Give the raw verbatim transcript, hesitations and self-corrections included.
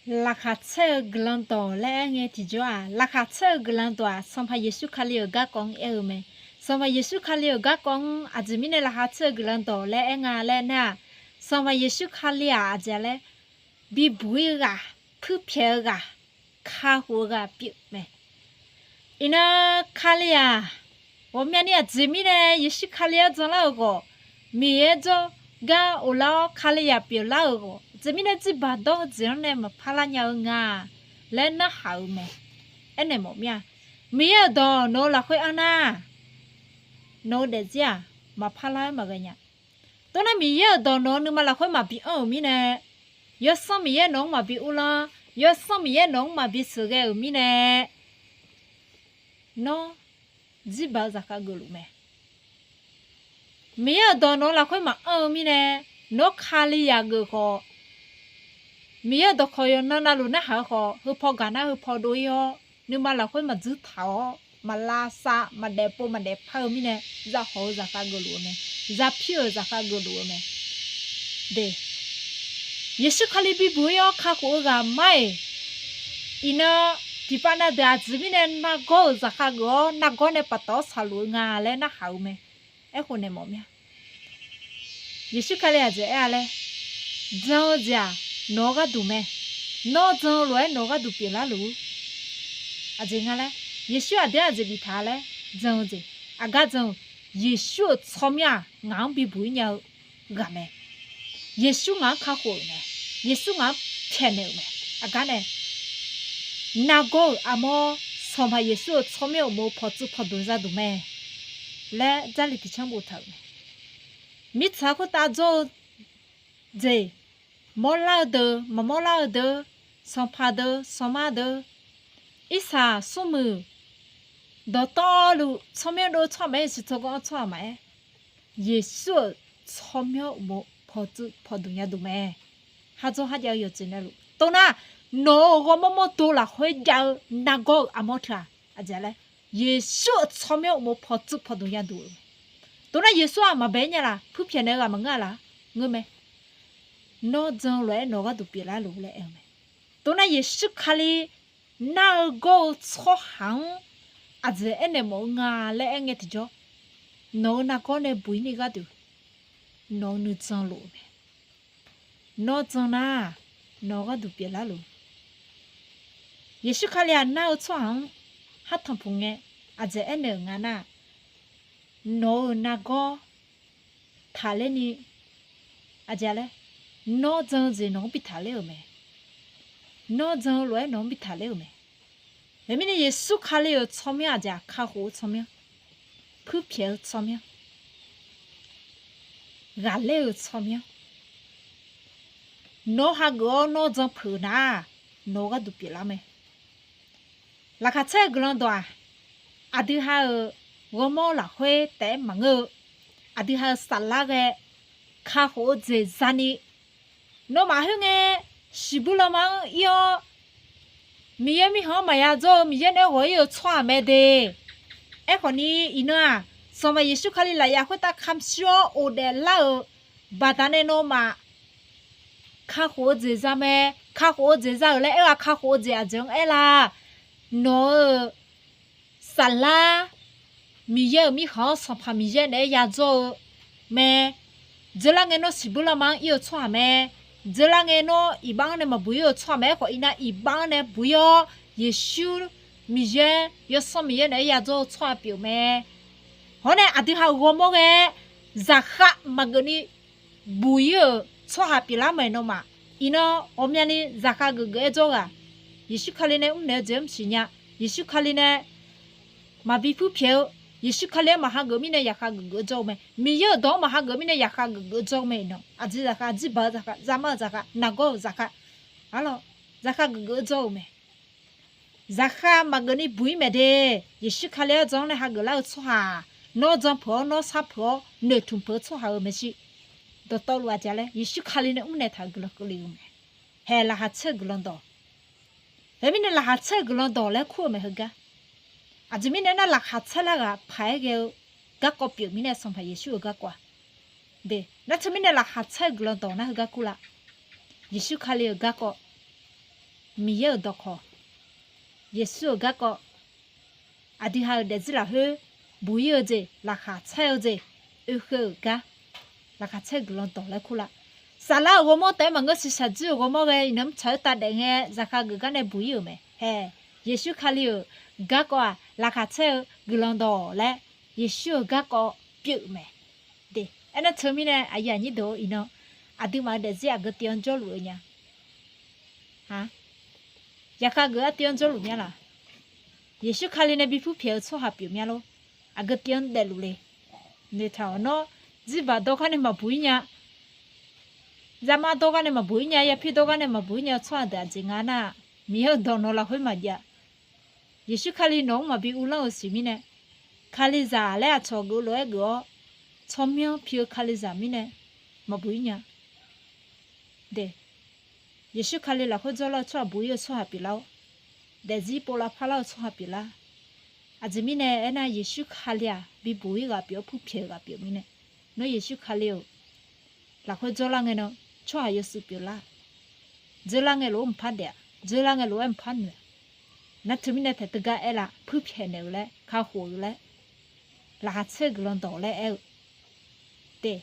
Laqkhaq caer-eu guiqlanq dawq laer aer ngae tiqjawr-aq, laqkhaq caer-eu guiqlanq dawq-aq, Sanqpaq Yeqsur Kali-euq garkawv-anr aer-eu mae. Sanqpaq Yeqsur Kali-euq garkawv-anr aqjeq mirnae laqkhaq caer-eu guiqlanq dawq laer aer nga laer nar-aq, Sanqpaq Yeqsur Kali-aq aqjeq laer bibuq-ir ghaq, puirpyaeq-eu ghaq, kakhof-eu ghaq pyeuf mae. Iqnan Kali-aq, ghawqmyani aqjeq mirnae Yeqsur Kali-anr janlar-euq khawf, Miqyaer jawrgar of lar-awr Kalizaq pyeuflar-euq khawf, aqjeq mirnae jirbaq dawr-eu jeq-anr nae maqpar lar nya-eu nga laer narhaq-euq mae. Aernaeq mawf mir-a, Miqyaer-euq dawq nawq-eu lafkhoer anr nar, nawq-eu daefzir-aq maqpar lar-aer maqghae nya. Tov nar Miqyaer-euq dawq nawq-eu nuima lafkhoer maqbi anr-euq mirnae, Yawsanr Miqyaer nawq-anr maqbi uvlanr, Yawsanr Miqyaer nawq-anr maqbi sheuqghae-euq mirnae, nawr jirbaq-eu zaqkhav geufluf mae. Miqyaer-euq dawq nawq-eu lafkhoer maqanr-eu mirnae, nawr Kalizaq geuf khawf, Miqyaer-euq dawqkawq yawqnan navluf narhaq-eu khawf, heupaw gaq nar heupaw dov-ir-awr, nuima lafkhoer maqdzuir taq-awr, maqlavsav maqdaef pov maqdaef par-eu mirnae, zakhawq-eu zaqkhav geufluf-eu mae. Zapir-euq zaqkhav geufluf-eu mae. De, Yeqsur Kali bibuq-ir-awr kakhof-eu ghaq mar-iq, iqnan tiqpav nav deuq aqjeq mirnae nargawr-euq zaqkhav geuf-awr nargawr nae paftawf-awr saqluf-eu nga laer narhaq-eu mae. Aerkhawf naeq mawf mir-a, Yeqsur Kali aqjeq aer-a laer, jan-eu jeq-aq nawq-eu gharduq mae. Nawr jan-eu lof-aer nawq-eu gharduq pyeuflar luf-ur. Aqjeq nga laer, Yeqsur aqdui-anr aqjeq biftaq-a laer, jan-eu jeq, aqgar jan-eu, Yeqsur-euq tsawrmyanr-aq ngaq-anr bibuq-ir nya-eu ghaq mae. Yeqsur ngaq-anr kakhof-euq mae. Yeqsur ngaq-anr pyaeqnaeq-euq mae. Aqgar nae nargawr-euq armawr, Sanqpaq Yeqsur-euq tsawrmyanr uqmov pawqtsuif pawqdmq zaduq mae laer Jarlif tiqcanr boftaq-euq mae. Mirtsaq khoertav jawr-eu jeq, mawrlar-eu deuq maqmawr lar-eu deuq, sanqpaq deuq sanqma deuq, irsaq smrmuiq, dawqtawvluf tsawrmyanr dov-eu tsawrhaq maqaer, siqtsawrganr-anr tsawrhaq maqaer, Yeqsur-euq tsawrmyanr uqmov pawqtsuif pawqdmq yaduq mae. Khardzawr kharjav-eu yawqjeq navluf tov nar, nawq-euq ghawrmawr mawrdo lafkhoer jav-eu nargawr-euq armawr teu-aq aqjeq laer, Yeqsur-euq tsawrmyanr uqmov pawqtsuif pawqdmq yaduq-eu mae. Tov nar Yeqsur-aq maqbae-ir nya laf, puirpyaeq naeq-eu ghaq maqngeur-a laf, ngeur mae. Nawr jan-eu lof-aer nawq-eu gharduq pyeuflar luf laer aer-eu mae. Tov nar Yeqsur Kali nar-eu gawr-eu tsawrhaq-anr aqjeq aernaeq mawf-eu nga laer aer ngae tiqjawr, nawq-eu nargawr nae buq-ir ni gharduq nawq-eu nuijan lof-eu mae. Nawr jan nar, nawq-eu gharduq pyeuflar luf. Yeqsur Kali-aq nar-eu tsawrhaq-anr khartanq puq ngae, aqjeq aernaeq-euq nga nar, nawq-euq nargawr taqler ni, aqjeq laer, nawr jan-eu jeq nawq-anr bi taqler-euq mae. Nawr jan-eu lof-aer nawq-anr bi taqler-euq mae. Khoermirnae Yeqsur Kali-euq tsawrmyanr aqjeq-aq kakhof-eu tsawrmyanr, puirpyaeq-eu tsawrmyanr, ghaqler-euq tsawrmyanr. Nawr hageuf-awr nawr jan peuq nar, nawq-eu gharduq pyeuflar mae. Laqkhaq caer-eu guiqlanq dawq-aq, aqdui ha-euq ghawrmawr lafkhoer taef-aer maqngeur-eu, aqdui ha-euq saflar ghae kakhof-eu jeq zani, nawmaf khoerngae siqbuir lanma-anr ir-awr, Miqyaer mirkhanq-anr maqya dzawr-eu Miqyaer naeq-aer ghawq-ir-euq tsawrhaq mae de. Aerkhawf ni, iqnan-aq, Sanqpaq Yeqsur Kali lafyaf khoertav kamq shir-awr ghofdaef lar-euq baqdanae nawmaf kakhof-eu jeq za mae. Kakhof-eu jeq za-euq laer aer-eu-aq, kakhof-eu jeq aqjeq-anr aer la. Nawq-euq saflar Miqyaer-euq mirkhanq-anr Sanqpaq Miqyaer naeq-aer ya dzawr-eu mae. Dzeurlar ngae nawr siqbuir lanma-anr ir-eu tsawrhaq mae. Dzeurlar ngae nawr iqbax-anr nae maqbuq ir-eu tsawrhaq mae. Aerkhawf iqnan iqbax-anr nae buq ir-awr, Yeqsur Miqyaer, Yawsanr Miqyaer naeq-aer ya dzawr-eu tsawrhaq pyeuf mae. Hawr nae aqdui ha-euq ghawrmawr ghae zaqkhav maqgeuf ni buq ir-euq tsawrhaq pyeuflar mae nawmaf. Iqnan ghawqmyani zaqkhav geufgeuf-aer dzawr ghaq, Yeqsur Kali nae mrnaeq-eu jeq-anr maqsiq nya. Yeqsur Kali nae maqbi puirpyaeq-eu, Yeqsur Kali-anr maqhageuf mirnae zaqkhav geufgeuf-eu dzawr-eu mae. Miqyaer-euq dawq-anr maqhageuf mirnae zaqkhav geufgeuf-eu dzawr-eu mae. Iqnan aqjeq zaqkhav, jirbaq-eu zaqkhav, zaqmar-eu zaqkhav, nargawr-euq zaqkhav, arlawr, zaqkhav geufgeuf-eu dzawr-eu mae. Zaqkhav maqgeuf ni buq ir mae de. Yeqsur Kali-anr jan-anr nae hageuf lar-eu tsawrhaq, nawr jan peuq-awr, nawr sar peuq-awr, noeqtmq peuq-eu tsawrhaq-euq maeqshi. Dawqtawvluf aqjeq laer Yeqsur Kali nae mrnaeq taq-euq guiqlanq keuvle-eu mae. Haeq laqkhaq caer-eu guiqlanq dawq. Khoermirnae laqkhaq caer-eu guiqlanq dawq laer kur-eu mae heugar. Aqjeq mirnae nar, laqkhaq caer lar ghaq paq-aer ghae-eu garkawv pyeuf mirnae, Sanqpaq Yeqsur-euq garkawv-aq, de, nar teumirnae laqkhaq caer-eu guiqlanq dawq nar heugar kur la. Yeqsur Kali-euq garkawv, Miqyaer-euq dawqkawq, Yeqsur-euq garkawv, aqdui ha-euq daefzir lafkhoer buq-ir-eu jeq, laqkhaq caer-eu jeq, oekeuv-euq gar, laqkhaq caer-eu guiqlanq dawq laer kur lar. Saflar-euq ghawrmawr taef-aer maqngeur, shiqshaq jir-euq ghawrmawr ghae iqnan mr tsaq-eu tav daef ngae zaqkhav geuf gar nae buq-ir-euq mae. Hae, Yeqsur Kali-euq garkawv-aq, laqkhaq caer-eu guiqlanq dawq laer Yeqsur-euq garkawv pyeuf-euq mae. De, aernar teumirnae aqyuif aqnyir deuq-or, iqnan aqduimaf-euq daefzir aqgeu tiv-anr jawrluf-eu nya. Zaqkhav geuf-ar tiv-anr jawrluf mya laq? Yeqsur Kali nae bi purpyaeq-eu tsawrhaq pyeuf mya lor. Aqgeu tiv-anr daefluf le. Noeqtaq-awq, nawr jirbaq dawr gar nae maqbuq-ir nya, zaqmar dawr gar nae maqbuq-ir nya, yapir dawr gar nae maqbuq-ir nya-eu tsawrhaq deuq aqjeq nga nar-aq, Miqyaer-euq dawq nawq lafkhoer maqjav. Yeqsur Kali nawq-anr maqbi uvlanr-eu siq mirnae, Kalizaq laer aqcawq geuf lof-aer geuf-awr, tsawrmyanr pi-eu Kalizaq mirnae maqbuq-ir nya. De, Yeqsur Kali lafkhoer jawrlar-eu tsawrhaq buq-ir-eu tsawrhaq pyeuflar-awr, daefzir pov lavpar lar-eu tsawrhaq pyeuflar. Aqjeq mirnae aernar, Yeqsur Kali-aq bibuq-ir ghaq pyeuf-awr purpyaeq-eu ghaq pyeuf mirnae, nawr Yeqsur Kali-euq lafkhoer jawrlar ngae nan, tsawrhaq yawshuif pyeuflar. Dzeurlar ngae lof-aer mqpar daef-aq, dzeurlar ngae lof-aer mqpar noeq-aq. Nar teumirnae taeq teugar aerlaf, purpyaeq naeq-eu laer, kakhof-eu laer, laqkhaq caer-eu guiqlanq dawq laer aer-eu. De,